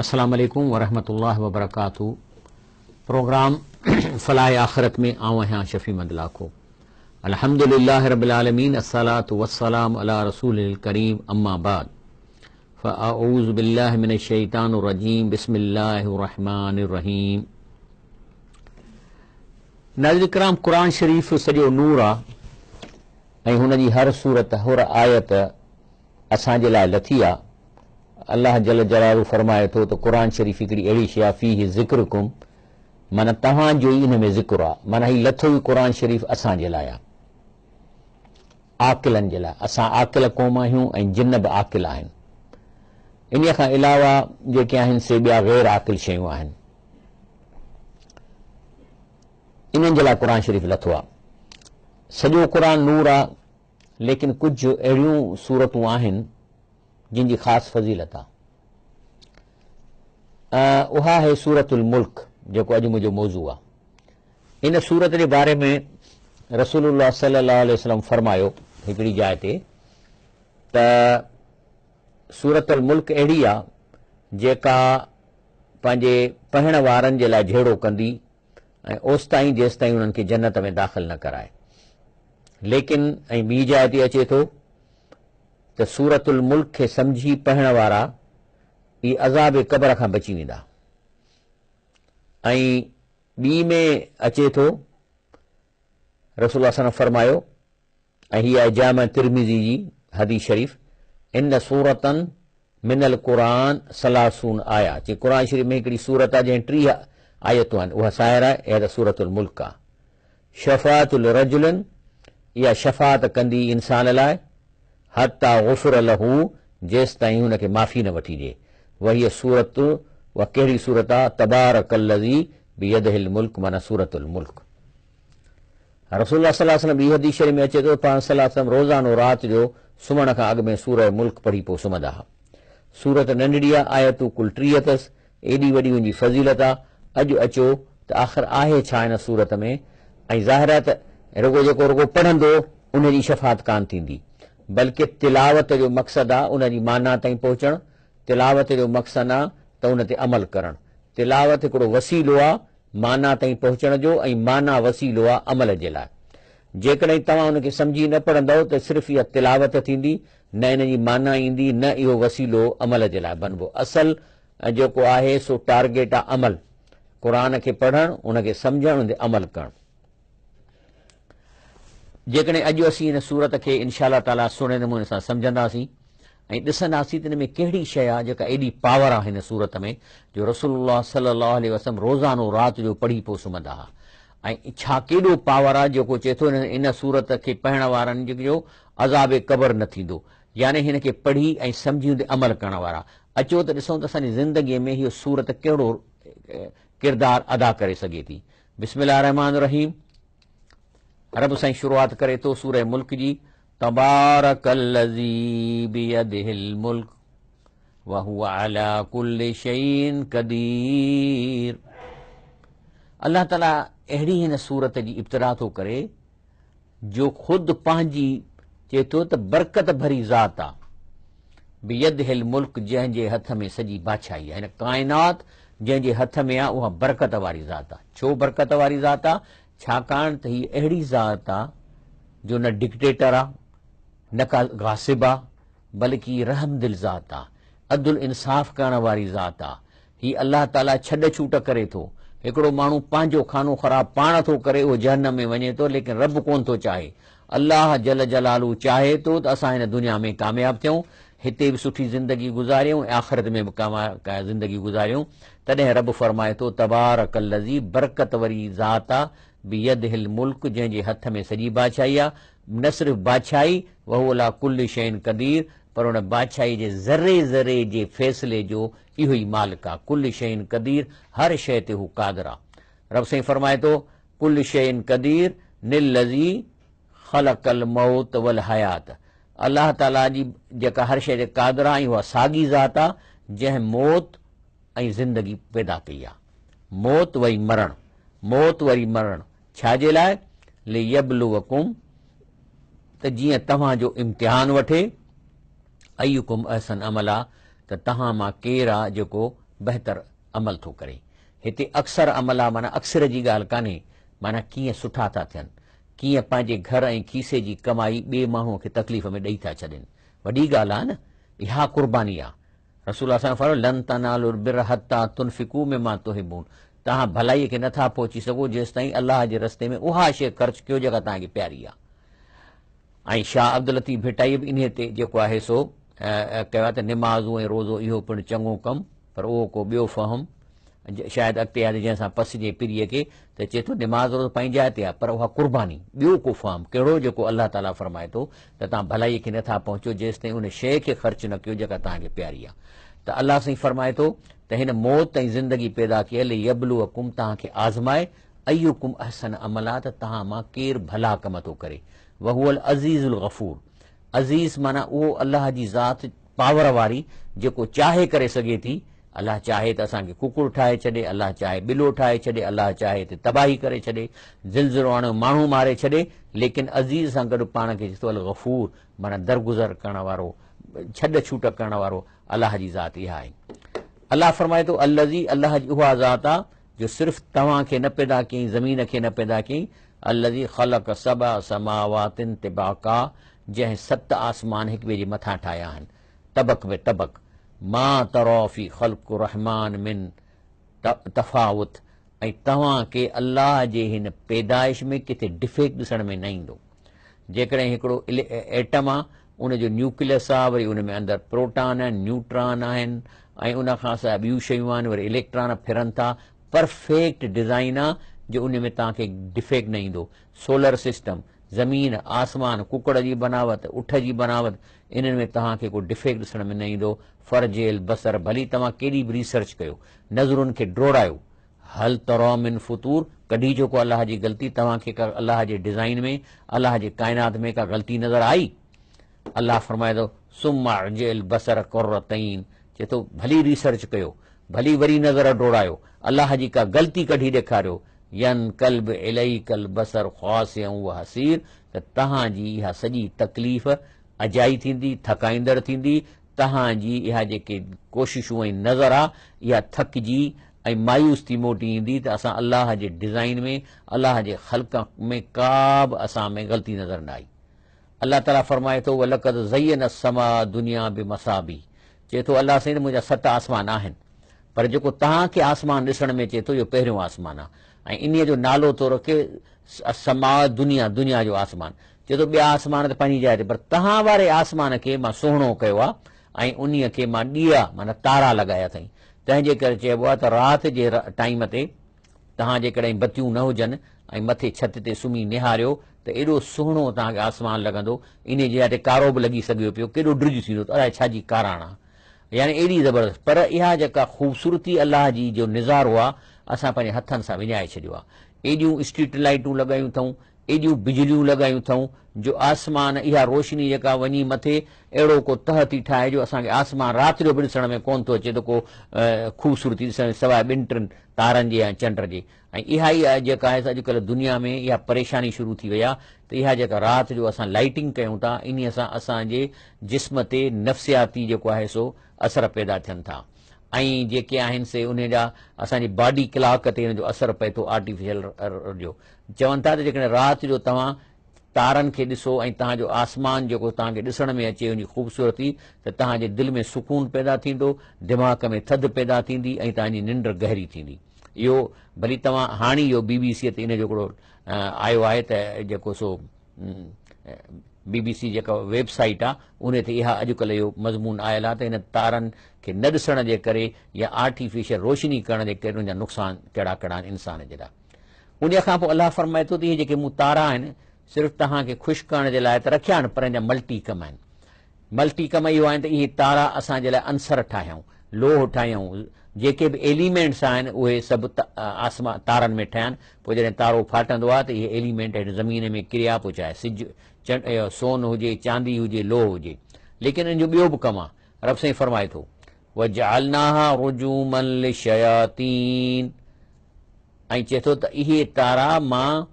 السلام عليڪم ورحمة الله وبرڪاته پروگرام فلاح آخرت ۾ آئون آهيان شفيع محمد لاکو الحمد لله رب العالمين الصلاة والسلام علي رسوله الڪريم اما بعد فاعوذ بالله من الشيطان الرجيم بسم الله الرحمن الرحيم ناظرين ڪرام قرآن شريف سڄو نور آ ۽ هن جي هر سورت هر آيت اسان جي لاء لٿي آ. الله جل جلاله فرمائي ٿو ته قرآن شريف هڪڙي اهڙي شيء آ فيه ذڪرڪم معنيٰ توهان جو ئي ان ۾ ذڪر آ معنيٰ هي لٿو ئي قرآن شريف اسان جي لاء آ عاقلن جي لاء اسان عاقل قوم آهيون ۽ جن به عاقل آهن انهيء کان علاوه جيڪي آهن سي ٻيا غير عاقل شيون آهن انهن جي لاء قرآن شريف لٿو آ سڄو قرآن نور آ ليڪن ڪجهه اهڙيون سورتون آهن جن جي خاص فضيلت آ. اها آهي سورة الملڪ جيڪو اڄ منهنجو موضوع آ. ان سورت جي باري ۾ رسول الله صلي الله عليه وسلم فرمايو هڪڙي جاء تي ته سورة الملڪ اهڙي آ جيڪا پنهنجي پڙهڻ وارن جي لاء جهيڙو ڪندي ۽ اوستائين جيستائين انهن کي جنت ۾ داخل نه ڪرائي. ليڪن ۽ ٻي جاء تي اچي ٿو ته سورة الملڪ کي سمجهي پڙهڻ وارا ئي عذاب قبر کان بچي ويندا ۽ ٻي ۾ اچي ٿو رسول الله صلي الله عليه وسلم فرمايو ۽ هي آهي جامع ترمذي جي حديث شريف، ان سورة من القرآن ثلاثون آية، چي قرآن شريف ۾ هڪڙي سورت آهي جنهن 30 آيتون آهن، اها ظاهر آهي اها ته سورة الملڪ آهي. شفاعت لرجل اها شفاعت ڪندي انسان لاء حتي غفر له جيستائين هن کي معافي نه وٺي ڏي. وهي سورة اها ڪهڙي سورت آهي تبارڪ الذي بيده الملڪ معنيٰ سورة الملڪ. رسول الله صلي الله عليه وسلم ٻي حديث شريف ۾ اچي ٿو ته پاڻ صلي الله عليه وسلم روزانو رات جو سمهڻ کان اڳ ۾ سورة ملڪ پڙهي پوء سمهندا ها. سورت ننڍڙي آ، آيتون ڪل 30 اٿس، ايڏي وڏي ان جي فضيلت آ، اڄ اچو ته آخر آهي ڇا هن سورت ۾ ۽ ظاهر آ ته رڳو جيڪو رڳو پڙهندو ان جي شفاعت ڪانه ٿيندي بلڪه تلاوت جو مقصد آ ان جي معنيٰ تائين پهچڻ، تلاوت جو مقصد آ ته ان تي عمل ڪرڻ، تلاوت هڪڙو وسيلو آ معنيٰ تائين پهچڻ جو ۽ معنيٰ وسيلو آ عمل جي لاء. جيڪڏهن توهان ان کي سمجهي نه پڙهندؤ ته صرف اها تلاوت ٿيندي، نه ان جي معنيٰ ايندي نه اهو وسيلو عمل جي لاء بنبو. اصل جيڪو آهي سو ٽارگيٽ آ عمل. قرآن کي پڙهڻ، ان کي سمجهڻ، ان تي عمل ڪرڻ. جيڪڏهن اڄ اسين ان سورت کي انشاء الله تعاليٰ سهڻي نموني سان سمجهنداسين ۽ ڏسنداسين ته ان ۾ ڪهڙي شيء آهي جيڪا ايڏي پاور آهي هن سورت ۾ جو رسول الله صلي الله عليه وسلم روزانو رات جو پڙهي پوء سمهندا ها ۽ ڇا ڪيڏو پاور آهي جيڪو چئي ٿو ان سورت کي پڙهڻ وارن جو عذاب قبر نه ٿيندو يعني هن کي پڙهي ۽ سمجهي ان تي عمل ڪرڻ وارا. اچو ته ڏسون ته اسان جي زندگيء ۾ هيء سورت ڪهڙو ڪردار ادا ڪري سگهي ٿي. بسم الله الرحمٰن الرحيم رب سائين شروعات ڪري ٿو سوره ملڪ جي تبارڪ الذي بيده الملڪ وهو علي ڪل شيء قدير الله تعالي اهڙي هن سورت جي ابتدا ٿو ڪري جو خود پنهنجي چئي ٿو ته برڪت ڀري ذات آ، بيده الملڪ جنهن جي هٿ ۾ سڄي بادشاهي آ، هن ڪائنات جنهن جي هٿ ۾ آ اها برڪت واري ذات آ. ڇو برڪت واري ذات آ؟ ڇاڪاڻ ته هي اهڙي ذات آ جو نه ڊڪٽيٽر آ، نه ڪا غاصب آ، بلڪ هي رحمدل ذات آ، عدل انصاف ڪرڻ واري ذات آ، هي الله تعاليٰ ڇڏ ڇوٽ ڪري ٿو. هڪڙو ماڻهو پنهنجو خانو خراب پاڻ ٿو ڪري اهو جهنم ۾ وڃي ٿو ليڪن رب ڪونه ٿو چاهي. الله جل جلاله چاهي ٿو ته اسان هن دنيا ۾ ڪامياب ٿيون، هتي به سٺي زندگي گذاريون ۽ آخرت ۾ به زندگي گذاريون. تڏهن رب فرمائي ٿو، تبارڪ الذي برڪت وري ذات آ، بيده الملڪ جنهن جي هٿ ۾ سڄي بادشاهي آ، نه صرف بادشاهي، وهو عليٰ ڪل شيء قدير پر ان بادشاهي جي ذري ذري جي فيصلي جو اهو ئي مالڪ آ، ڪل شيء قدير، هر شيء تي هو قادر آ. رب سائين فرمائي ٿو، ڪل شيء قدير نلذي خلق الموت والحيات الله تعاليٰ جي جيڪا هر شيء تي قادر آ ۽ اها ساڳي ذات آ جنهن موت ۽ زندگي پيدا ڪئي آ. موت وري مرڻ، موت وري مرڻ، ڇا جي لاء؟ ليبلوڪم ته جيئن توهان جو امتحان وٺي، ايڪم احسن عملا ته توهان مان ڪير آ جيڪو بهتر عمل ٿو ڪري. هتي اڪثر عملا معنيٰ اڪثر جي ڳالهه ڪانهي، معنيٰ ڪيئن سٺا ٿا ٿين، ڪيئن پنهنجي گهر ۽ کيسي جي ڪمائي ٻئي ماڻهوء کي تڪليف ۾ ڏئي ٿا ڇڏين. وڏي ڳالهه آهي نه، اها قرباني آهي. رسول الله صلعم فرمايو، لن تنالوا البر حتي تنفقوا مما تحبون توهان ڀلائيء کي نٿا پهچي سگهو جيستائين الله جي رستي ۾ اها شيء خرچ ڪيو جيڪا توهان کي پياري آهي. ۽ شاهه عبداللطيف ڀٽائيء به انهيء تي جيڪو آهي سو ڪيو آهي ته نمازون ۽ روزو اهو پڻ چڱو ڪم پر اهو ڪو ٻيو فهم شايد اڳتي آهي ته جنهن سان پسجي پريء کي ته چئي ٿو نماز روزو پنهنجي جاء تي آهي پر اها قرباني ٻيو ڪو فهم ڪهڙو جيڪو الله تعاليٰ فرمائي ٿو ته توهان ڀلائيء کي نٿا پهچو جيستائين ان شيء کي خرچ نه ڪيو جيڪا توهان کي پياري آهي ته الله سائين فرمائي ٿو ته هن موت ۽ زندگي پيدا ڪئي ليبلوڪم توهان کي آزمائي ايڪم احسن عملا ته توهان مان ڪير ڀلا ڪم ٿو ڪري وهو العزيز الغفور عزيز معنيٰ اهو الله جي ذات پاور واري جيڪو چاهي ڪري سگهي ٿي، الله چاهي ته اسان کي ڪڪڙ ٺاهي ڇڏي، الله چاهي ٻلو ٺاهي ڇڏي، الله چاهي ته تباهي ڪري ڇڏي، زلزلو آڻي ماڻهو ماري ڇڏي، ليڪن عزيز سان گڏ پاڻ کي چئي ٿو الغفور معنيٰ درگذر ڪرڻ وارو، ڇڏ ڇوٽ ڪرڻ وارو الله جي ذات اها آهي. الله فرمائي ٿو الذي الله جي اها ذات آ جو صرف توهان کي نه پيدا ڪيائين، زمين کي نه پيدا ڪيائين، الذي خلق سبع سماوات طباقا جنهن ست آسمان هڪ ٻئي جي مٿان ٺاهيا آهن، طبق به طبق، ما تري في خلق الرحمان من تفاوت ۽ توهان کي الله جي هن پيدائش ۾ ڪٿي ڊفيڪٽ ڏسڻ ۾ نه ايندو. جيڪڏهن هڪڙو ايٽم آ ان جو نيوڪليس آ وري ان ۾ اندر پروٽان آهن، نيوٽران آهن ۽ ان کان سواء ٻيون شيون آهن وري اليڪٽران ڦرن ٿا، پرفيڪٽ ڊزائين آ جو ان ۾ توهان کي ڊفيڪٽ نه ايندو. سولر سسٽم، زمين، آسمان، ڪڪڙ جي بناوت، اٺ جي بناوت انهن ۾ توهان کي ڪو ڊفيڪٽ ڏسڻ ۾ نه ايندو. فرجع البصر ڀلي توهان ڪيڏي به ريسرچ ڪيو، نظرن کي ڊوڙايو، هل تري من فطور ڪڍي جو ڪو الله جي غلطي توهان کي ڪا الله جي ڊزائين ۾ الله جي ڪائنات ۾ ڪا غلطي نظر آئي؟ الله فرمائي ٿو ثم ارجع البصر ڪرتين چئي ٿو ڀلي ريسرچ ڪيو ڀلي وري نظر ڊوڙايو الله جي ڪا غلطي ڪڍي ڏيکاريو ينقلب اليک البصر خاسئا وحسير ته توهان جي اها سڄي تڪليف اجائي ٿيندي ٿڪائيندڙ ٿيندي توهان جي اها جيڪي ڪوششون ۽ نظر آ اها ٿڪجي ۽ مايوس ٿي موٽي ايندي ته اسان الله جي ڊزائين ۾ الله جي خلق ۾ ڪا به اسان ۾ غلطي نظر نه آئي. الله تعاليٰ فرمائي ٿو ولقد زينا السماء الدنيا بمصابيح چئي ٿو الله سائين ته منهنجا ست آسمان آهن پر جيڪو توهان کي آسمان ڏسڻ ۾ اچي ٿو اهو پهريون آسمان آ ۽ انهيء جو نالو ٿو رکي السماء الدنيا دنيا جو آسمان چئي ٿو ٻيا آسمان ته پنهنجي جاء تي پر توهان واري آسمان کي مان سهڻو ڪيو آهي ۽ انهيء کي مان ڏيئا معنيٰ تارا لڳايا اٿئي. تنهن جي ڪري چئبو آهي ته رات جي ٽائيم تي توهان جيڪڏهن بتيون نه هجن ۽ مٿي ڇت تي سمهي نهاريو ته ايڏو سهڻو توهان کي آسمان لڳندو، انهيء جي جاء تي ڪارو به لڳي سگهيو پيو، ڪيڏو ڊڄ ٿيندو ته الائي ڇا جي ڪاراڻ آهي. يعني ايڏي زبردست پر اها جيڪا خوبصورتي الله جي جو نظارو آهي اسان پنهنجي هٿن سان وڃائي ڇڏيو آهي. ايڏيون اسٽريٽ لائيٽون لڳايون اٿئون، ايڏيون بجليون لڳايون اٿئون جو آسمان اها روشني جيڪا وڃي مٿي اهڙو ڪو تهه ٿي ٺاهي جو اسان کي آسمان رات جو به ڏسڻ ۾ ڪونه ٿو اچي ته ڪو خوبصورتي ڏسڻ ۾ سواء ٻن ٽن تارن جي يا چنڊ جي ۽ اها ئي جيڪا آهي سا اڄڪلهه دنيا ۾ اها پريشاني شروع ٿي وئي آهي ته اها جيڪا رات جو اسان لائيٽنگ ڪيون ٿا انهي سان اسان جي جسم تي نفسياتي جيڪو آهي سو اثر پيدا ٿين ٿا ۽ جيڪي آهن سي انهي جا اسان جي باڊي ڪلاڪ تي ان جو اثر پئي ٿو آرٽيفيشل جو چون ٿا ته جيڪڏهن رات جو توهان تارن کي ڏسو ۽ توهان جو آسمان جيڪو توهان کي ڏسڻ ۾ اچي ان جي خوبصورتي ته توهان جي دل ۾ سڪون پيدا ٿيندو، دماغ ۾ ٿڌ پيدا ٿيندي ۽ توهان جي ننڊ گهري ٿيندي. اهو ڀلي توهان هاڻي اهو بي بي سي تي ان جو هڪڙو آيو آهي ته جيڪو سو بي بي سي جيڪا ويب سائيٽ آهي ان تي اها اڄڪلهه اهو مضمون آيل آهي ته ان تارن کي نه ڏسڻ جي ڪري يا آرٽيفيشل روشني ڪرڻ جي ڪري ان جا نقصان ڪهڙا ڪهڙا آهن انسان جي لاء. انهيء کان پوء الله فرمائي ٿو ته اهي جيڪي مون تارا آهن صرف توهان کي خوش ڪرڻ جي لاء ته رکيا آهن پر ان جا ملٽي ڪم آهن. ملٽي ڪم اهو آهن ته اهي تارا اسان جي لاء عنصر ٺاهيائون، لوهه ٺاهيائون، جيڪي به ايليمينٽس آهن اهي سڀ آسمان تارن ۾ ٺهيا آهن، پوء جڏهن تارو ڦاٽندو آهي ته اهي ايليمينٽ هيٺ زمين ۾ ڪريا پوء چاهي سج، چنڊ، سون هجي، چاندي هجي، لوهه هجي. ليڪن ان جو ٻيو به ڪم آهي. رب سائين فرمائي ٿو. وجعلناها رجوما للشياطين ۽ چئي ٿو ته اهي تارا مان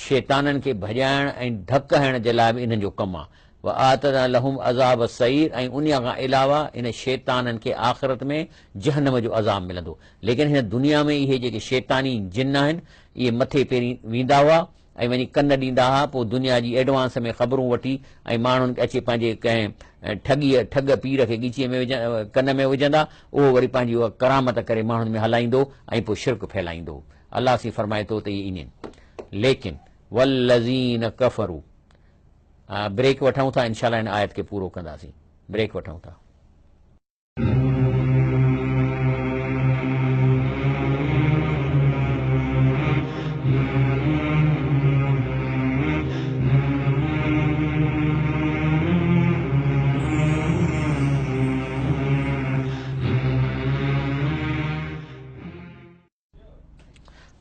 شيطانن کي ڀڄائڻ ۽ ڌڪ هڻڻ جي لاء به انهن جو ڪم آهي. واعتدنا لهم عذاب السعير ۽ انهيء کان علاوه ان شيطانن کي آخرت ۾ جهنم جو عذاب ملندو. ليڪن هن دنيا ۾ اهي جيڪي شيطاني جن آهن اهي مٿي پهرين ويندا هئا ۽ وڃي ڪن ڏيندا ها پوء دنيا جي ايڊوانس ۾ خبرون وٺي ۽ ماڻهن کي اچي پنهنجي ڪنهن ٺڳيء ٺڳ پير کي ڳچيء ۾ ڪن ۾ وجهندا اهو وري پنهنجي اها ڪرامت ڪري ماڻهن ۾ هلائيندو ۽ پوء شرڪ ڦهلائيندو هو. الله سين فرمائي ٿو ته اهي ائين ليڪن والذين ڪفروا بريڪ وٺون ٿا انشاء الله هن آيت کي پورو ڪنداسين بريڪ وٺون ٿا.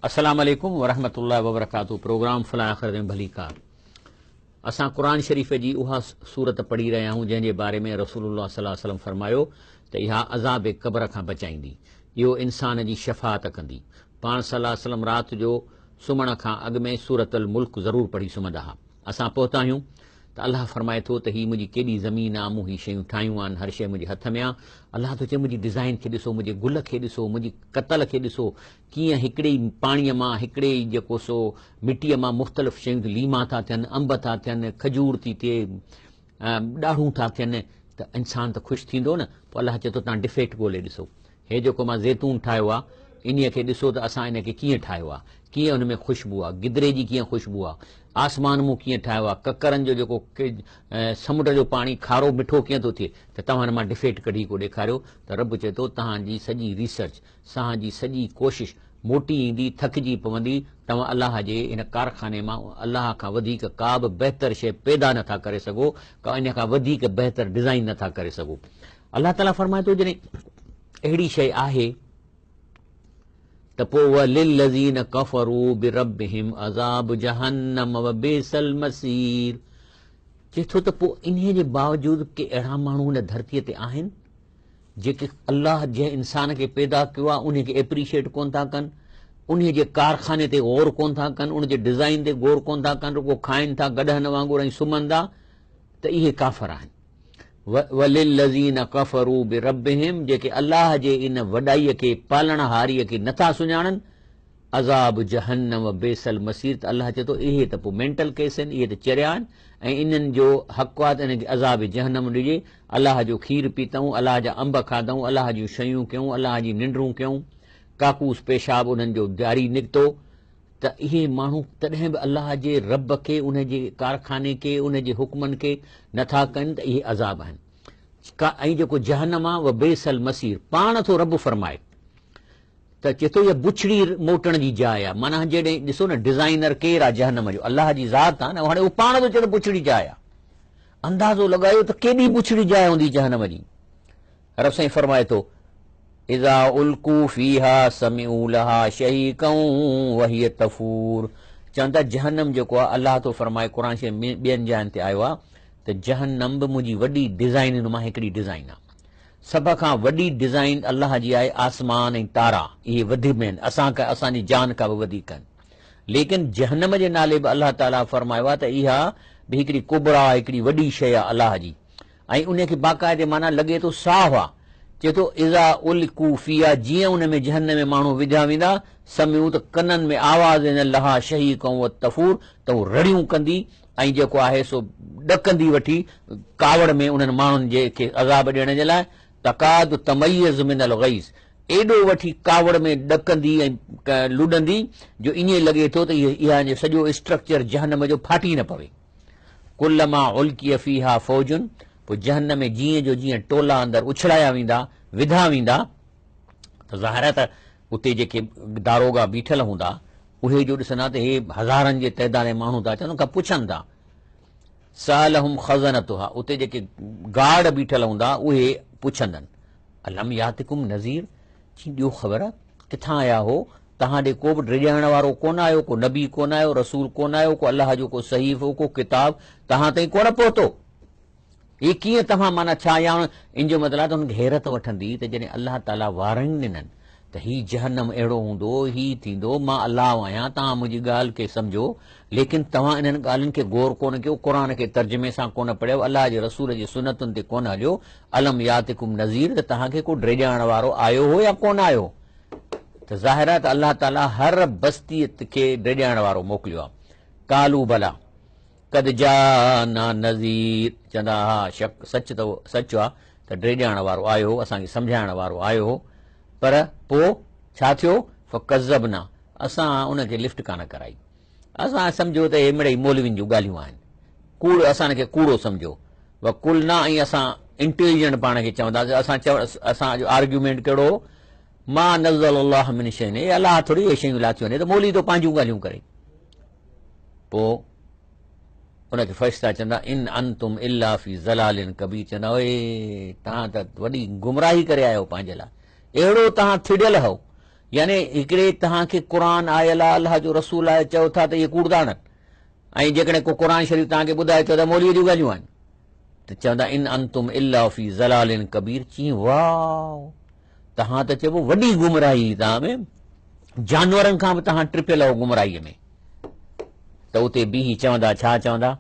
السلام عليڪم ورحمة الله وبرڪاته پروگرام فلاح آخرت ۾ ڀليڪار اسان قرآن شريف جي اها سورت پڙهي رهيا آهيون جنهن جي باري ۾ رسول الله صلي الله عليه وسلم فرمايو ته اها عذاب قبر کان بچائيندي اهو انسان جي شفاعت ڪندي پاڻ صلي الله عليه وسلم رات جو سمهڻ کان اڳ ۾ سورت الملڪ ضرور پڙهي سمهندا ها اسان پهتا آهيون ته الله فرمائي ٿو ته هي منهنجي ڪيڏي زمين آ، مون هي شيون ٺاهيون آهن، هر شيء منهنجي هٿ ۾ آ. الله ٿو چئي منهنجي ڊزائين کي ڏسو، منهنجي گل کي ڏسو، منهنجي ڪتل کي ڏسو، ڪيئن هڪڙي ئي پاڻيء مان، هڪڙي ئي جيڪو سو مٽيء مان مختلف شيون ٿيون، ليما ٿا ٿين، انب ٿا ٿين، کجور ٿي ٿئي، ڏاڙهون ٿا ٿين ته انسان ته خوش ٿيندو نه. پوء الله چئي ٿو توهان ڊفيڪٽ ڳولي ڏسو. هي جيڪو مان زيتون ٺاهيو آ، انهيء کي ڏسو ته اسان ان کي ڪيئن ٺاهيو آ، ڪيئن ان ۾ خوشبو آ، گدري جي ڪيئن خوشبو آ، آسمان مون ڪيئن ٺاهيو آ، ڪڪرن جو جيڪو سمنڊ جو پاڻي کارو مٺو ڪيئن ٿو ٿئي ته توهان ان مان ڊفيٽ ڪڍي ڪو ڏيکاريو ته رب چئي ٿو توهان جي سڄي ريسرچ، سهان جي سڄي ڪوشش موٽي ايندي، ٿڪجي پوندي، توهان الله جي ان ڪارخاني مان الله کان وڌيڪ ڪا به بهتر شيء پيدا نه ٿا ڪري سگهو، ڪا ان کان وڌيڪ بهتر ڊزائين نه ٿا ڪري سگهو. الله تعاليٰ فرمائي ٿو جڏهن اهڙي شيء آهي ته پوء وللذين ڪفروا بربهم عذاب جهنم وبئس المصير چئي ٿو ته پوء انهيء جي باوجود ڪي اهڙا ماڻهو هن ڌرتيء تي آهن جيڪي الله جنهن انسان کي پيدا ڪيو آهي انهي کي ايپريشيٽ ڪون ٿا ڪن انهي جي ڪارخاني تي غور ڪون ٿا ڪن ان جي ڊزائين تي غور ڪون ٿا ڪن رڳو کائن ٿا گڏهن وانگر ۽ سمهن ٿا ته اهي ڪافر آهن وللذين ڪفروا بربهم جيڪي الله جي ان وڏائيء کي، پالڻهاريء کي، نٿا سڃاڻن، عذاب جهنم وبئس المصير ته الله چئي ٿو اهي ته پوء مينٽل ڪيس آهن، اهي ته چريا آهن ۽ انهن جو حق آهي ته انهن کي عذاب جهنم ڏجي، الله جو کير پيتائون، الله جا انب کاڌائون، الله جون شيون ڪيائون، الله جي ننڊون ڪيائون، ڪاڪوس پيشاب انهن جو جاري نڪتو. ته اهي ماڻهو تڏهن به الله جي رب کي، ان جي ڪارخاني کي، ان جي حڪمن کي نه ٿا ڪن ته اهي عذاب آهن. ۽ جيڪو جهنم آهي وبئس المصير پاڻ ٿو رب فرمائي ته چئي ٿو اها بڇڙي موٽڻ جي جاء آهي معنيٰ جڏهن ڏسو نه ڊزائنر ڪير آهي جهنم جو الله جي ذات آهي نه هاڻي اهو پاڻ ٿو چئي ته بڇڙي جاء آهي اندازو لڳايو ته ڪيڏي بڇڙي جاء هوندي جهنم جي رب سائين فرمائي ٿو، اذا القوا فيها سمعوا لها شهيقا وهي تفور چون ٿا جهنم جيڪو آهي الله ٿو فرمائي قرآن شريف ۾ ٻين جاين تي آيو آهي ته جهنم به منهنجي وڏي ڊزائينن مان هڪڙي ڊزائين آهي سڀ کان وڏي ڊزائين الله جي آهي آسمان ۽ تارا اهي وڌ ۾ آهن اسان کان اسان جي جان کان به وڌيڪ آهن ليڪن جهنم جي نالي به الله تعاليٰ فرمايو آهي ته اها به هڪڙي ڪبريٰ هڪڙي وڏي شيء آهي الله جي ۽ انهيء کي باقاعدي معنيٰ لڳي ٿو ساهه آ. چئي ٿو، اذا القوا فيها جيئن ان ۾ جهنم ۾ ماڻهو وڌيا ويندا، سمعوا ته ڪنن ۾ آواز ايندن لها شهيقا وتفور ته هو رڙيون ڪندي ۽ جيڪو آهي سو ڏڪندي وٺي ڪاوڙ ۾ انهن ماڻهن جي کي عذاب ڏيڻ جي لاء، تڪاد تميز من الغيظ ايڏو وٺي ڪاوڙ ۾ ڏڪندي ۽ لڏندي جو ائين لڳي ٿو ته اها سڄو اسٽرڪچر جهنم جو ڦاٽي نه پوي. ڪلما القي فيها فوج پوء جهنم ۾ جيئن جو جيئن ٽولا اندر اڇلايا ويندا، وڌا ويندا، ته ظاهر آهي ته اتي جيڪي داروغا بيٺل هوندا، اهي جو ڏسندا ته هي هزارن جي تعداد ۾ ماڻهو ٿا اچن، ان کان پڇن ٿا. سألهم خزنتها اتي جيڪي گارڊ بيٺل هوندا، اهي پڇندن، الم ياتڪم نذير چي ڏيو خبر ڪٿان آيا هو، توهان ڏي ڪو به ڊيڄارڻ وارو ڪونه آيو، ڪو نبي ڪونه آيو، رسول ڪونه آيو، ڪو الله جو ڪو صحيفو، ڪو ڪتاب توهان تائين ڪونه پهتو. هي ڪيئن توهان معنيٰ ڇا يا ان جو مطلب آهي ته هنن کي حيرت وٺندي ته جڏهن الله تعاليٰ وارنگ ڏنن ته هي جهنم اهڙو هوندو، هي ٿيندو، مان الله آهيان، توهان منهنجي ڳالهه کي سمجهو، ليڪن توهان انهن ڳالهين کي غور ڪونه ڪيو، قرآن کي ترجمي سان ڪونه پڙهيو، الله جي رسول جي سنتن تي ڪونه هليو، الم ياتڪم نذير ته توهان کي ڪو ڊيڄارڻ وارو آيو هو يا ڪونه آيو هو؟ ته ظاهر آهي ته الله تعاليٰ هر بستيء کي ڊيڄارڻ وارو موڪليو آهي. قالوا بليٰ قد جاءنا نذير چوندا ها شڪ سچ ته سچ آ ته ڊيڄارڻ وارو آيو هو اسان کي سمجهائڻ وارو آيو هو پر پو ڇا ٿيو فڪذبنا اسان ان کي لفٽ ڪانه ڪرائي اسان سمجهيو ته اهي مڙئي مولوين جون ڳالهيون آهن ڪوڙ اسان کي ڪوڙو سمجهيو وقلنا ۽ اسان انٽيليجنٽ پاڻ کي چونداسين اسان چو اسان جو آرگيومينٽ ڪهڙو هو ما نزل الله من شيء اي الله ٿوري اهي شيون لاٿيون آهن ته مولوي ٿو پنهنجون ڳالهيون ڪري پوء ان کي فرشتا چوندا ان انتم الا في ضلال ڪبير چوندا اي توهان ته وڏي گمراهي ڪري آيو پنهنجي لاء اهڙو توهان ٿڙيل هو يعني هڪڙي توهان کي قرآن آيل آهي الله جو رسول آهي چئو ٿا ته اهي ڪوڙدان آهن ۽ جيڪڏهن ڪو قرآن شريف توهان کي ٻڌائي چئو ٿا مولوي جون ڳالهيون آهن ته چوندا ان انتم الا في ضلال ڪبير چين واو توهان ته چئبو وڏي گمراهي توهان ۾ جانورن کان به توهان ٽپيل هو گمراهي ۾ ته اتي بيهي چوندا ڇا چوندا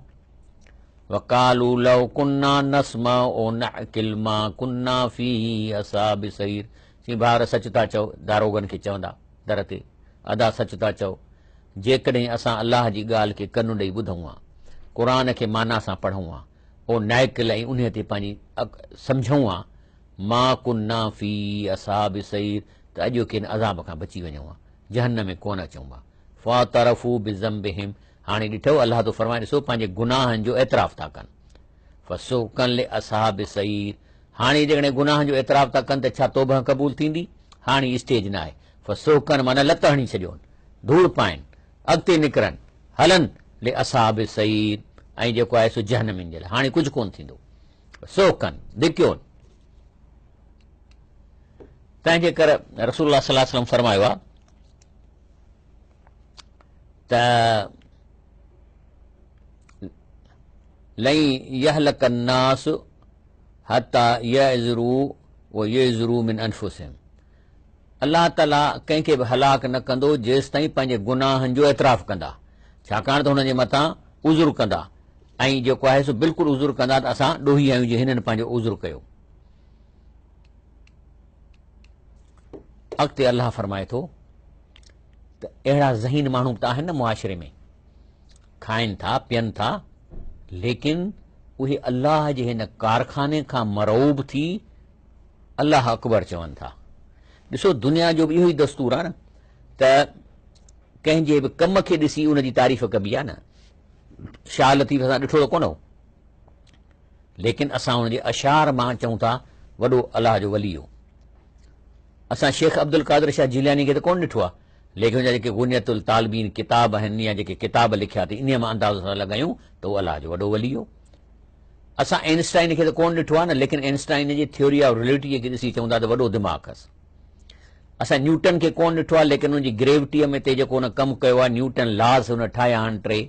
وقالو لو كنا نسمع او نعقل ما كنا في اصحاب سعير چي ڀائر سچ ٿا چئو داروغن کي چوندا در تي ادا سچ ٿا چئو جيڪڏهن اسان الله جي ڳالهه کي ڪن ڏئي ٻڌون ها قرآن کي معنيٰ سان پڙهون ها او نعقل ۽ انهي تي پنهنجي سمجهون ها ما ڪنا في اصحاب السعير ته اڄوڪي هن عذاب کان بچي وڃون ها، جهنم ۾ ڪونه اچون ها. فاعترفوا بذنبهم هاڻي ڏٺو الله ٿو فرمائي ڏسو پنهنجي گناهن جو اعتراف ٿا ڪن. فسحقا لاصحاب السعير هاڻي جيڪڏهن گناهن جو اعتراف ٿا ڪن ته ڇا توبه قبول ٿيندي؟ هاڻي اسٽيج نه آهي. فسحقا معنيٰ لت هڻي ڇڏيون، ڌوڙ پائن، اڳتي نڪرن، هلن لاصحاب السعير ۽ جيڪو آهي سو جهنمين جي لاء هاڻي ڪجهه ڪونه ٿيندو. سوڪن، ڌڪيون. تنهن جي ڪري رسول الله صلي الله عليه وسلم فرمايو آهي ته لن يهلك الناس حتى يعذروا ويعذروا من انفسهم الله تعاليٰ ڪنهن کي به هلاڪ نه ڪندو جيستائين پنهنجي گناهن جو اعتراف ڪندا، ڇاڪاڻ ته هنن جي مٿان عذر ڪندا ۽ جيڪو آهي سو بلڪل عذر ڪندا ته اسان ڏوهي آهيون جي هنن پنهنجو عذر ڪيو. اڳتي الله فرمائي ٿو ته اهڙا ذهين ماڻهو به ته آهن نه معاشري ۾ کائن ٿا پين ٿا ليڪن اهي الله جي هن ڪارخاني کان مرعوب ٿي الله اڪبر چون ٿا. ڏسو دنيا جو به اهو ئي دستور آهي نه ته ڪنهن جي به ڪم کي ڏسي ان جي تعريف ڪبي آهي نه. شاهه لطيف اسان ڏٺو ته ڪونه هو ليڪن اسان ان جي اشعار مان چئون ٿا وڏو الله جو ولي هو. اسان شيخ عبدالقادر شاهه جيلاني کي ته ڪونه ڏٺو آهي ليڪن ان جا جيڪي غنيت الطالبين ڪتاب آهن يا جيڪي ڪتاب لکيا اٿئي انهيء مان اندازو ٿا لڳايون ته هو الله جو وڏو ولي هو. اسان اينسٽائن کي ته ڪونه ڏٺو آهي نه ليڪن اينسٽائن جي ٿيوري آف رليٽي کي ڏسي چون ٿا ته وڏو دماغ هئس. اسان نيوٽن کي ڪونه ڏٺو آهي ليڪن ان جي گريوٽيء ۾ تي جيڪو هن ڪم ڪيو آهي نيوٽن لاز هن ٺاهيا آهن ٽي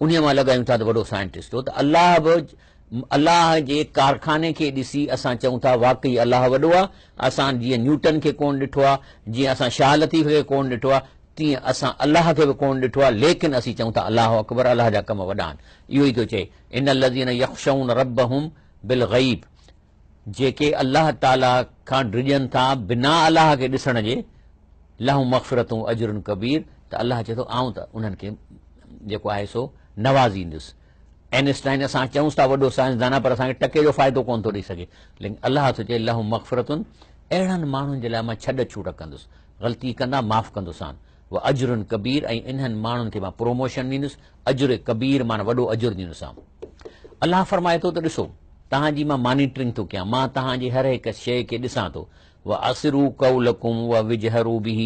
انهيء مان لڳايون ٿا ته وڏو سائنٽسٽ هو ته الله به الله جي ڪارخاني کي ڏسي اسان چئون ٿا واقعي الله وڏو آهي اسان جيئن نيوٽن کي ڪونه ڏٺو آهي جيئن اسان شاهه لطيف کي ڪونه ڏٺو آهي تيئن اسان الله کي به ڪونه ڏٺو آهي ليڪن اسين چئون ٿا الله اڪبر الله جا ڪم وڏا آهن اهو ئي ٿو چئي ان الذين يخشون ربهم بالغيب جيڪي الله تعالي کان ڊڄن ٿا بنا الله کي ڏسڻ جي لهم مغفرة و اجر ڪبير ته الله چئي ٿو آئون ته انهن کي جيڪو آهي سو نوازيندس. اينسٽائن اسان چئونس ٿا وڏو سائنسدان آهي پر اسان کي ٽڪي جو فائدو ڪونه ٿو ڏئي سگهي ليڪن الله ٿو چئي لهم مغفرة اهڙن ماڻهن جي لاء مان ڇڏ ڇوٽ ڪندس غلطي ڪندا معاف ڪندوسان و اجر ڪبير ۽ انهن ماڻهن کي مان پروموشن ڏيندس اجر ڪبير معنيٰ وڏو اجر ڏيندوسان. الله فرمائي ٿو ته ڏسو توهان جي مان مانيٽرنگ ٿو ڪيان مان توهان جي هر هڪ شيء کي ڏسان ٿو واسروا قولڪم واجهروا به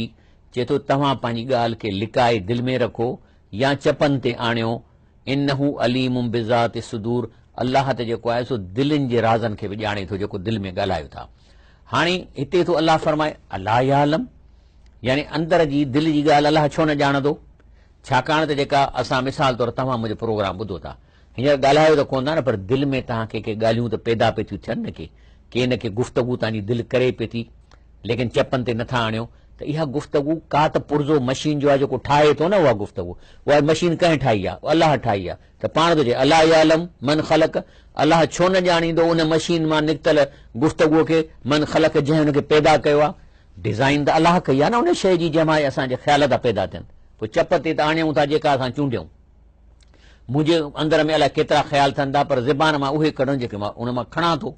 چئي ٿو توهان پنهنجي ڳالهه کي لڪائي دل ۾ رکو يا چپن تي آڻيو انه عليم بذات الصدور الله ته جيڪو آهي سو دلين جي رازن کي به ڄاڻي ٿو جيڪو دل ۾ ڳالهايو ٿا هاڻي هتي ٿو الله فرمائي الا يعلم يعني اندر جي دل جي ڳالهه الله ڇو نه ڄاڻندو ڇاڪاڻ ته جيڪا اسان مثال طور توهان منهنجو پروگرام ٻڌو ٿا هينئر ڳالهايو ته ڪونه ٿا نه پر دل ۾ توهان کي ڪي ڳالهيون ته پيدا پئي ٿيون ٿين نه ڪي ڪي نه ڪي گفتگو توهان جي دل ڪري پئي ٿي. ليڪن چپن تي نٿا آڻيو ته اها گفتگو ڪا ته پرزو مشين جو آهي جيڪو ٺاهي ٿو نه اها گفتگو اها مشين ڪنهن ٺاهي آهي الله ٺاهي آهي ته پاڻ ٿو چئي الا يعلم من خلق الله ڇو نه ڄاڻيندو ان مشين مان نڪتل گفتگو کي من خلق جنهن ان کي پيدا ڪيو آهي ڊزائين ته الله ڪئي آهي نه ان شيء جي جنهن مان اسان جي خيال ٿا پيدا ٿين پوء چپ تي ته آڻيون ٿا جيڪا اسان چونڊيون منهنجي اندر ۾ الائي ڪيترا خيال ٿين ٿا پر زبان مان اهي ڪڍن جيڪي مان ان مان کڻان ٿو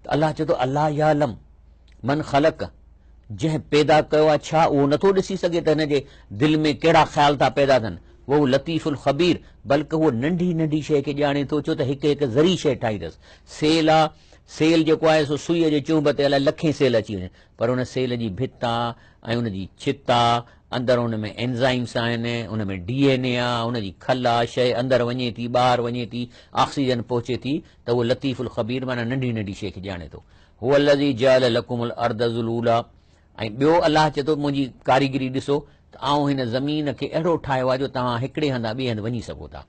ته الله چئي ٿو الا يعلم من خلق جنهن پيدا ڪيو آهي ڇا اهو نٿو ڏسي سگهي ته هن جي دل ۾ ڪهڙا خيال ٿا پيدا ٿين وهو لطيف الخبير بلڪ هو ننڍي ننڍي شيء کي ڄاڻي ٿو ڇو ته هڪ هڪ ذري شيء ٺاهي اٿس سيل آ سيل جيڪو آهي سو سوئي جي چهنب تي الائي لکين سيل اچي وڃن پر ان سيل جي ڀت آ ۽ ان جي ڇت آ اندر ان ۾ اينزائمس آهن، ان ۾ ڊي اين اي آ، ان جي کل آ، شيء اندر وڃي ٿي، ٻاهر وڃي ٿي، آڪسيجن پهچي ٿي ته اهو لطيف الخبير معنيٰ ننڍي ننڍي شيء کي ڄاڻي ٿو. هو الذي جعل لڪم الارض ذلولا ۽ ٻيو الله چئي ٿو منهنجي ڪاريگري ڏسو ته آئون هن زمين کي اهڙو ٺاهيو آهي جو توهان هڪڙي هنڌان ٻئي هنڌ وڃي سگهو ٿا.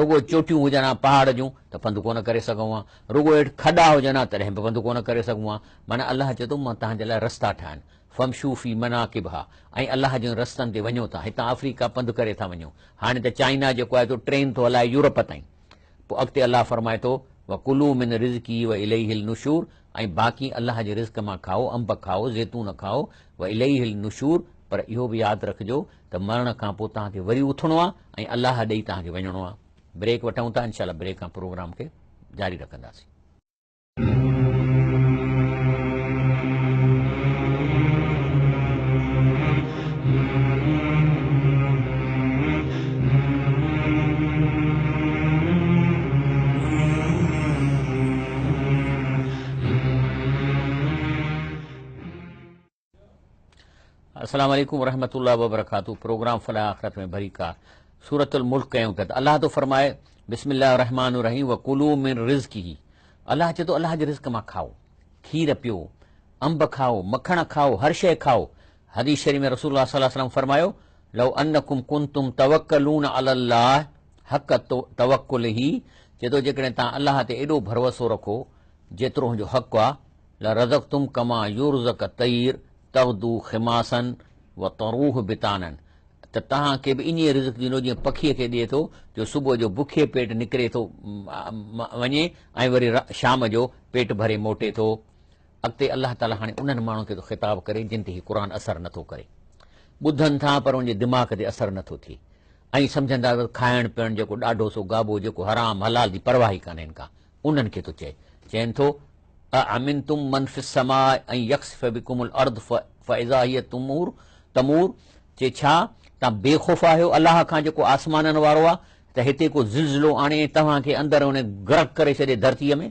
رڳو چوٽيون هجن ها پهاڙ جون ته پنڌ ڪونه ڪري سگهون ها، رڳو هيٺ کڏا هجن ها تڏهن به پنڌ ڪونه ڪري سگهون ها. معنيٰ الله چئي ٿو مان توهان جي لاء رستا ٺاهيا آهن. فامشو في مناڪبها ۽ الله جن رستن تي وڃو ٿا، هتان آفريڪا پنڌ ڪري ٿا وڃو، هاڻي ته چائنا جيڪو آهي سو ٽرين ٿو هلائي يورپ تائين. پوء اڳتي الله فرمائي ٿو، وڪلوا من رزقه واليه النشور ۽ باقي الله جي رزق مان کائو، انب کائو، زيتون کائو، واليه النشور پر اهو به ياد رکجو ته مرڻ کان پوء توهان کي وري اٿڻو آهي ۽ الله ڏي توهان کي وڃڻو آهي. بريڪ وٺون ٿا، انشاء الله بريڪ کان پروگرام کي جاري رکنداسين. السلام عليڪم ورحمة الله وبرڪاته پروگرام فلاح آخرت ۾ ڀريڪار سورة الملڪ ڪيون پيا ته الله ٿو فرمائي بسم الله الرحمن الرحيم وڪلوا من رزقه الله چئي ٿو الله جي رزق مان کائو کير پيو انب کائو مکڻ کائو هر شيء کائو حديث شريف ۾ رسول الله صلي الله عليه وسلم فرمايو لو انڪم ڪنتم توڪلون علي الله حق توڪله چئي ٿو جيڪڏهن توهان الله تي ايڏو ڀروسو رکو جيترو هن جو حق آ لرزقتم ڪما يرزق الطير تغدو خماصا وتروح بطانا ته توهان کي به ائين رزق ڏيندو جيئن پکيء کي ڏئي ٿو جو صبح جو بکيي پيٽ نڪري ٿو وڃي ۽ وري شام جو پيٽ ڀري موٽي ٿو. اڳتي الله تعاليٰ هاڻي انهن ماڻهن کي ٿو خطاب ڪري جن تي هي قرآن اثر نٿو ڪري. ٻڌن ٿا پر ان جي دماغ تي اثر نٿو ٿئي ۽ سمجهن ٿا ته کائڻ پيئڻ جيڪو ڏاڍو سو گابو جيڪو حرام حلال جي پرواهه ئي ڪانهين ڪا انهن کي ٿو چئي. چئين ٿو، اامنتم من في السماء ان يخسف بڪم الارض فاذا هي تمور تمور چي ڇا توهان بي خوف آهيو الله کان جيڪو آسمانن وارو آهي ته هتي ڪو زلزلو آڻي ۽ توهان کي اندر ان غرق ڪري ڇڏي ڌرتيء ۾؟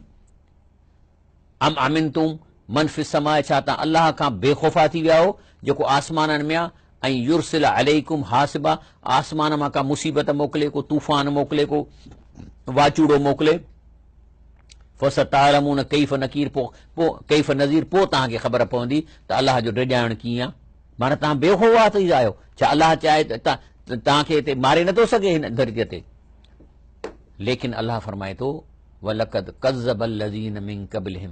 ام امنتم من في السماء ڇا توهان الله کان بي خوفا ٿي ويا آهيو جيڪو آسمانن ۾ آهي ۽ يرسل عليڪم حاصبا آسمان مان ڪا مصيبت موڪلي ڪو طوفان موڪلي ڪو واچوڙو موڪلي فستعلمون ڪيف نڪير پوء پوء ڪيف نذير پوء توهان کي خبر پوندي ته الله جو ڊيڄائڻ ڪيئن آهي معنيٰ توهان بي خوف ٿي ويا آهيو ڇا الله چاهي ته توهان کي هتي ماري نٿو سگهي هن ڌرتيء تي ليڪن الله فرمائي ٿو ولقد ڪذب الذين من قبلهم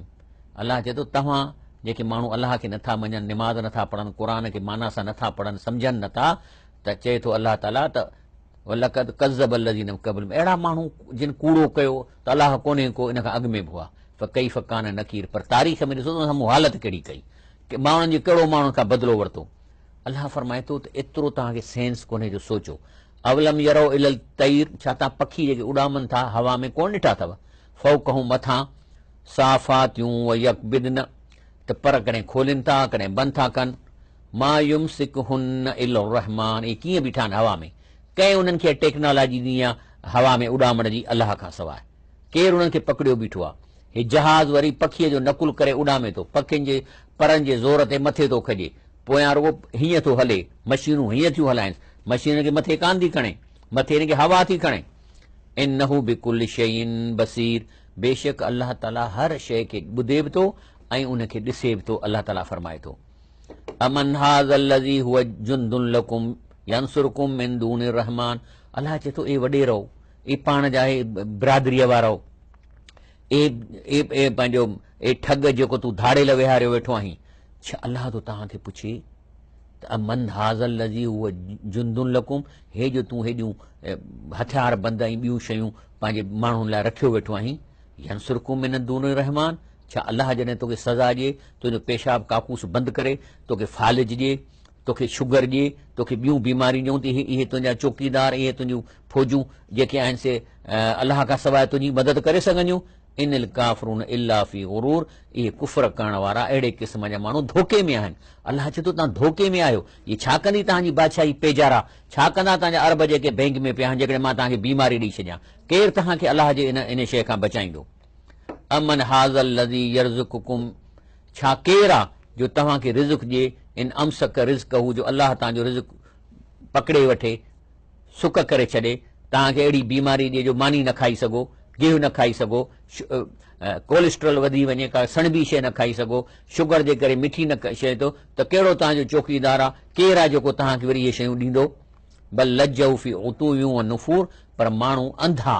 الله چئي ٿو توهان جيڪي ماڻهو الله کي نٿا مڃن نماز نٿا پڙهن قرآن کي معنيٰ سان نٿا پڙهن سمجهن نٿا ته چئي ٿو الله تعاليٰ ته ولقد ڪذب الذين من قبلهم اهڙا ماڻهو جن ڪوڙو ڪيو ته الله ڪونهي ڪو ان کان اڳ ۾ به هئا فڪيف ڪان نڪير پر تاريخ ۾ ڏسو ته مون حالت ڪهڙي ڪئي ماڻهن جي ڪهڙو ماڻهن کان بدلو ورتو الله فرمائي ٿو ته ايترو توهان کي سينس ڪونهي جو سوچو اولم يرو الي الطير ڇا توهان پکي جيڪي اڏامن ٿا هوا ۾ ڪونه ڏٺا اٿو فوقهم مٿان صافاتيون ويقبضن ته پر ڪڏهن کولين ٿا ڪڏهن بند ٿا ڪن ما يمسڪهن الا الرحمٰن اهي ڪيئن بيٺا آهن هوا ۾ ڪنهن انهن کي ٽيڪنالاجي ڏني آهي هوا ۾ اڏامڻ جي الله کان سواء ڪير انهن کي پڪڙيو بيٺو آهي هي جهاز وري پکيء جو نقل ڪري اڏامي ٿو پکين جي پرن جي زور تي مٿي ٿو کڄي پويان رڳو هيئن ٿو هلي مشينون هيئن ٿيون هلائنس مشين کي مٿي ڪانه ٿي کڻي مٿي هن کي هوا ٿي کڻي انه بڪل شيء بصير بيشڪ الله تعالي هر شيء کي ٻڌي به ٿو ۽ ان کي ڏسي به ٿو الله تعالي فرمائي ٿو امن هذا الذي هو جند لڪم ينصرڪم من دون الرحمن الله چئي ٿو اي وڏيرو اي پاڻ جا اي برادريء وارو اي اي اي پنهنجو اي ٺڳ جيڪو تون ڌاڙيل ويهاريو ويٺو آهين ڇا الله ٿو توهان کي پڇي ته امن هذا الذي هو جند لڪم، هي جو تون هيڏيون هٿيار بند ۽ ٻيون شيون پنهنجي ماڻهن لاء رکيو ويٺو آهين، ينصرڪم من دون الرحمان، ڇا الله جڏهن توکي سزا ڏئي، تنهنجو پيشاب ڪاڪوس بند ڪري، توکي فالج ڏئي، توکي شگر ڏئي، توکي ٻيون بيماريون ڏيون ته اهي تنهنجا چوڪيدار، اهي تنهنجون فوجون جيڪي آهن سي الله کان سواء تنهنجي مدد ڪري سگهنديون؟ ان الڪافرون الا في غرور، اهي ڪفر ڪرڻ وارا اهڙي قسم جا ماڻهو ڌوڪي ۾ آهن. الله چئي ٿو توهان ڌوڪي ۾ آهيو. هي ڇا ڪندي توهان جي بادشاهي پيجارا؟ ڇا ڪندا توهان جا عرب جيڪي بئنڪ ۾ پيا آهن جيڪڏهن مان توهان کي بيماري ڏئي ڇڏيان؟ ڪير توهان کي الله جي ان شيء کان بچائيندو؟ امن هذا الذي يرزقڪم، ڇا ڪير آ جو توهان کي رزق ڏئي، ان امسڪ رزقه، جو الله توهان جو رزق پڪڙي وٺي، سڪ ڪري ڇڏي، توهان کي اهڙي بيماري ڏئي جو ماني نه کائي سگهو، گيهه نه کائي سگهو، ڪوليسٽرول وڌي وڃي، ڪا سڻڀي شيء نه کائي سگهو، شگر جي ڪري مٺي نه شيء ٿو ته ڪهڙو توهان جو چوڪيدار آ، ڪير آ جيڪو توهان کي وري اهي شيون ڏيندو؟ بل لجوا في عتو و نفور، پر ماڻهو انڌا،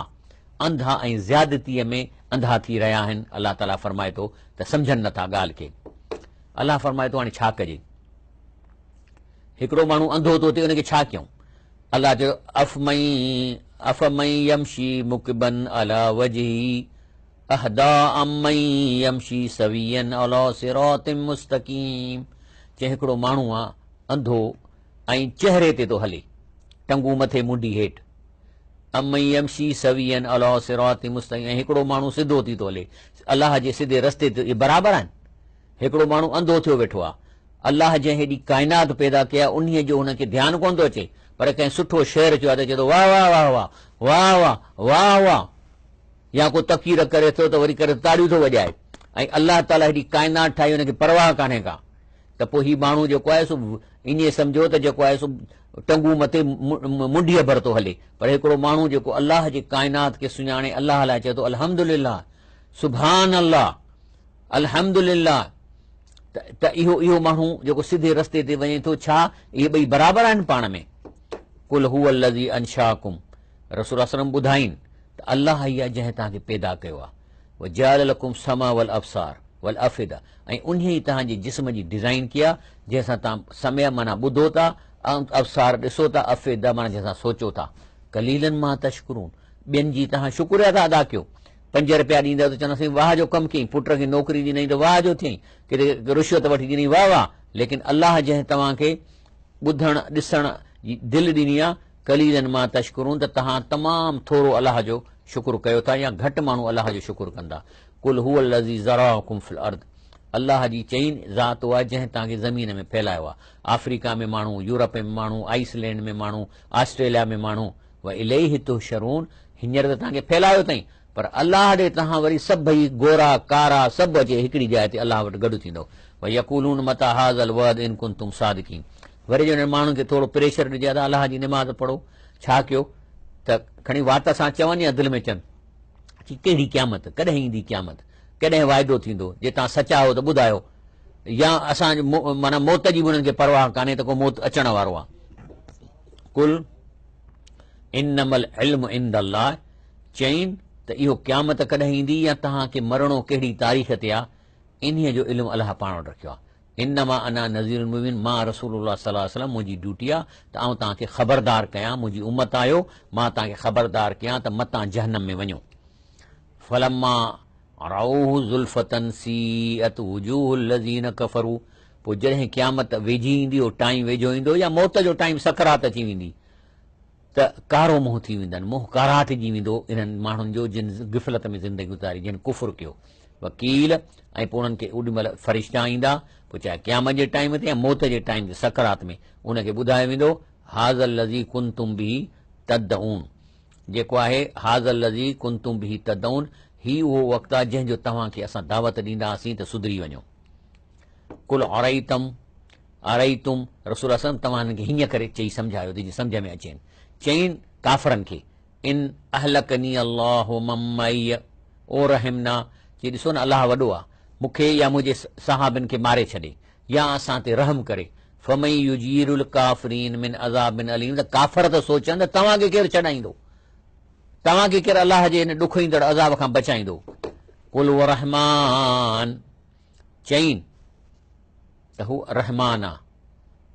انڌا ۽ زيادتيء ۾ انڌا ٿي رهيا آهن، الله تعاليٰ فرمائي ٿو ته سمجهن نه ٿا ڳالهه کي. الله فرمائي ٿو هاڻي ڇا ڪجي؟ هڪڙو ماڻهو انڌو ٿو ٿئي ان کي ڇا ڪيون؟ الله چيو افمن يمشي مڪبا علي وجهه اهديٰ امن يمشي سويا علي صراط مستقيم، چي هڪڙو ماڻهو آ انڌو ۽ چهري تي ٿو هلي، ٽنگون مٿي منڍي هيٺ، امن يمشي سويا علي صراط مستقيم، ۽ هڪڙو ماڻهو سڌو ٿي ٿو هلي الله جي سڌي رستي تي، اهي برابر آهن؟ هڪڙو ماڻهو انڌو ٿيو ويٺو آ، الله جنهن هيڏي ڪائنات پيدا ڪئي آ انهيء جو هن کي ڌيان ڪونه ٿو اچي، پر ڪنهن سٺو شعر چيو آ ته چئي ٿو واه واه واه واه واه واه واه واه يا ڪو تقرير ڪري ٿو ته وري ڪري تاڙيون ٿو وڄائي ۽ الله تعاليٰ هيڏي ڪائنات ٺاهي هن کي پرواهه ڪانهي ڪا ته پوء هي ماڻهو جيڪو آهي سو ائين سمجهو ته جيڪو آهي سو ٽنگون مٿي منڍيء ڀر ٿو هلي پر هڪڙو ماڻهو جيڪو الله جي ڪائنات کي سڃاڻي الله لاء چئي ٿو الحمدلله سبحان الله الحمدلله ته اهو اهو ماڻهو جيڪو سڌي رستي تي وڃي ٿو ڇا اهي ٻئي برابر آهن پاڻ ۾؟ قل هو الذي انشاڪم، رسول الله صلي الله عليه وسلم ٻڌائين ته الله ئي آهي جنهن توهان کي پيدا ڪيو آهي، وجعل لڪم السمع والابصار والافئده ۽ انهي ئي توهان جي جسم جي ڊزائين ڪئي آهي جنهن سان توهان سمع معنيٰ ٻڌو ٿا، ابصار ڏسو ٿا، افئده معنيٰ جنهن سان سوچو ٿا. قليلا ما تشڪرون ٻين جي توهان شڪريا ٿا ادا ڪيو. پنج رپيا ڏيندؤ ته چونداسين واهه جو ڪم ڪيئي، پٽ کي نوڪري ڏنئي ته واهه جو ٿئين، ڪٿي رشوت وٺي ڏنئي واهه واهه، ليڪن الله جنهن توهان کي ٻڌڻ ڏسڻ جي دل ڏني آ، قليلا ما تشڪرون ته توهان تمام ٿورو الله جو شڪر ڪيو ٿا يا گهٽ ماڻهو الله جو شڪر ڪندا. قل هو الذي ذراڪم في الارض الله جي چئين ذات اها جنهن توهان کي زمين ۾ ڦهلايو آ، آفريڪا ۾ ماڻهو، يورپ ۾ ماڻهو، آئيس لينڊ ۾ ماڻهو، آسٽريليا ۾ ماڻهو، واليه تحشرون هينئر ته توهان کي ڦهلايو اٿائين پر الله ڏي توهان وري سڀئي گورا ڪارا سڀ اچي هڪڙي جاء تي الله وٽ گڏ ٿيندؤ ويقولون متي هذا الوعد ان ڪنتم صادقين وري جو انهن ماڻهن کي ٿورو پريشر ڏجي ادا الله جي نماز پڙهو ڇا ڪيو ته کڻي وات سان چون يا دل ۾ چون چي ڪهڙي قيامت ڪڏهن ايندي قيامت ڪڏهن واعدو ٿيندو جي توهان سچا آهيو ته ٻڌايو يا اسان معنيٰ موت جي به انهن کي پرواهه ڪانهي ته ڪو موت اچڻ وارو آهي قل انما العلم عند الله چئين ته اهو قيامت ڪڏهن ايندي يا توهان کي مرڻو ڪهڙي تاريخ تي آهي انهيء جو علم الله پاڻ وٽ رکيو آهي انما انا نذير مبين مان رسول الله صلي الله عليه وسلم منهنجي ڊيوٽي آهي ته آئون توهان کي خبردار ڪيان منهنجي امت آهيو مان توهان کي خبردار ڪيان ته متان جهنم ۾ وڃو فلما رأوه زلفة سيئت وجوه الذين ڪفروا پوء جڏهن قيامت ويجهي ايندي، اهو ٽائيم ويجهو ايندو يا موت جو ٽائيم سڪرات اچي ويندي ته ڪارو منهن ٿي ويندن، منهن ڪاراٽجي ويندو انهن ماڻهن جو جن غفلت ۾ زندگي گذاري، جن ڪفر ڪيو. وقيل ۽ پوء انهن کي اوڏي مهل فرشتا ايندا، پوء چاهي قيامت جي ٽائيم تي يا موت جي ٽائيم تي سڪرات ۾ ان کي ٻڌايو ويندو، هذا الذي ڪنتم به تدعون جيڪو آهي، هذا الذي ڪنتم به تدعون هي اهو وقت آهي جنهن جو توهان کي اسان دعوت ڏيندا هئاسين ته سڌري وڃو. قل ارئيتم ارئيتم رسول الله صلعم توهان هنن کي هيئن ڪري چئي سمجهايو ته جيئن سمجهه ۾ اچين. چئين ڪافرن کي ان اهلڪني الله ومن معي او رحمنا چي ڏسو نه الله وڏو آ مون کي يا منهنجي صحابين کي ماري ڇڏي يا اسان تي رحم ڪري فمن يجير الڪافرين من عذاب اليم ته ڪافر ته سوچن ته توهان کي ڪير ڇڏائيندو توهان کي ڪير الله جي هن ڏکوئيندڙ عذاب کان بچائيندو قل ورحمان چئين ته هو رحمان آ،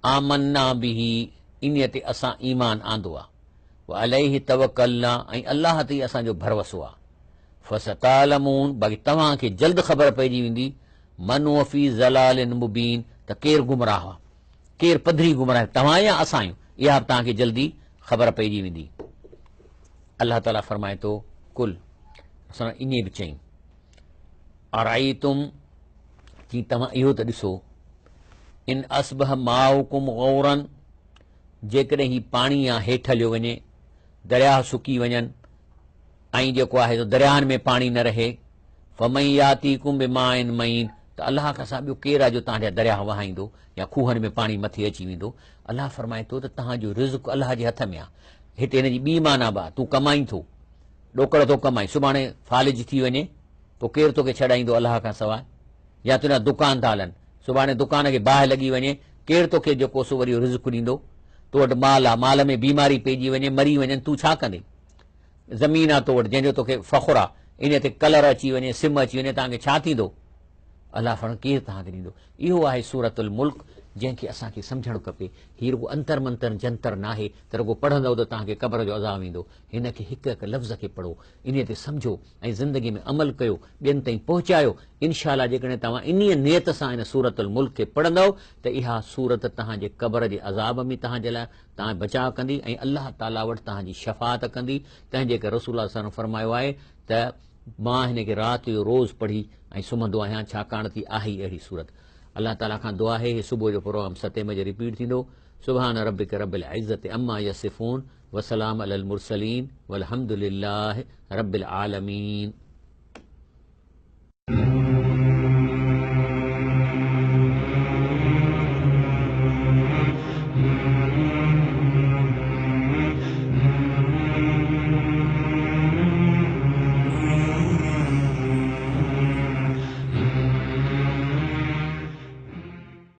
آمنا به انهيء تي اسان ايمان آندو آ، وعليه توڪلنا ۽ الله تي ئي اسان جو ڀروسو آ، فستعلمون باقي توهان کي جلد خبر پئجي ويندي، من هو في ضلال مبين ته ڪير گمراهه آ، ڪير پڌري گمراهه توهان يا اسان آهيون، اها به توهان کي جلدي خبر پئجي ويندي. الله تعاليٰ فرمائي ٿو، قل اسان ائين به چئين، ارائيتم جي توهان اهو ته ڏسو، ان اصبح ماؤڪم غورا جيڪڏهن هي پاڻي آ هيٺ هليو وڃي، درياهه سڪي وڃن ۽ جيڪو آهي سو درياهن ۾ پاڻي نه رهي، فمن ياتيڪم بماء معين ته الله کان سواء ٻيو ڪير آهي جو توهان جا درياهه وهائيندو يا کوهن ۾ پاڻي مٿي اچي ويندو. الله فرمائي ٿو ته توهان جو رزق الله جي هٿ ۾ آهي. هتي هن جي ٻي معنيٰ به آهي، تون ڪمائين ٿو، ڏوڪڙ ٿو ڪمائين، سڀاڻي فالج ٿي وڃي پوء ڪير توکي ڇڏائيندو الله کان سواء؟ يا تنهنجا دڪان ٿا هلن، سڀاڻي دڪان کي باهه لڳي وڃي، ڪير توکي جيڪو سو وري رزق ڏيندو؟ تو وٽ مال آ، مال ۾ بيماري پئجي وڃي، مري وڃن، تون ڇا ڪندين؟ زمين آ تو وٽ، جنهن جو توکي فخر آ، انهيء تي ڪلر اچي وڃي، سم اچي وڃي، توهان کي ڇا ٿيندو؟ الله فرمائي ڪير توهان کي ڏيندو؟ اهو آهي سورة الملڪ، جنهن کي اسان کي سمجهڻ کپي. هي رڳو انتر منتر جنتر ناهي ته رڳو پڙهندؤ ته توهان کي قبر جو عذاب ايندو. هن کي هڪ هڪ لفظ کي پڙهو، انهيء تي سمجهو ۽ زندگي ۾ عمل ڪيو، ٻين تائين پهچايو. انشاء الله جيڪڏهن توهان انهيء نيت سان هن سورة الملڪ کي پڙهندؤ ته اها سورت توهان جي قبر جي عذاب ۾ توهان جي لاء توهان جو بچاء ڪندي ۽ الله تعاليٰ وٽ توهان جي شفاعت ڪندي. تنهن جي ڪري رسول الله صلي الله عليه وسلم فرمايو آهي ته مان هن کي رات جو روز پڙهي ۽ سمهندو آهيان ڇاڪاڻ ته آهي ئي اهڙي سورت. الله تعاليٰ کان دعا آهي هي صبح جو پروگرام ستين بجي رپيٽ ٿيندو. سبحان ربک رب العزت عما يصفون وسلام علي المرسلين والحمد لله رب العالمين.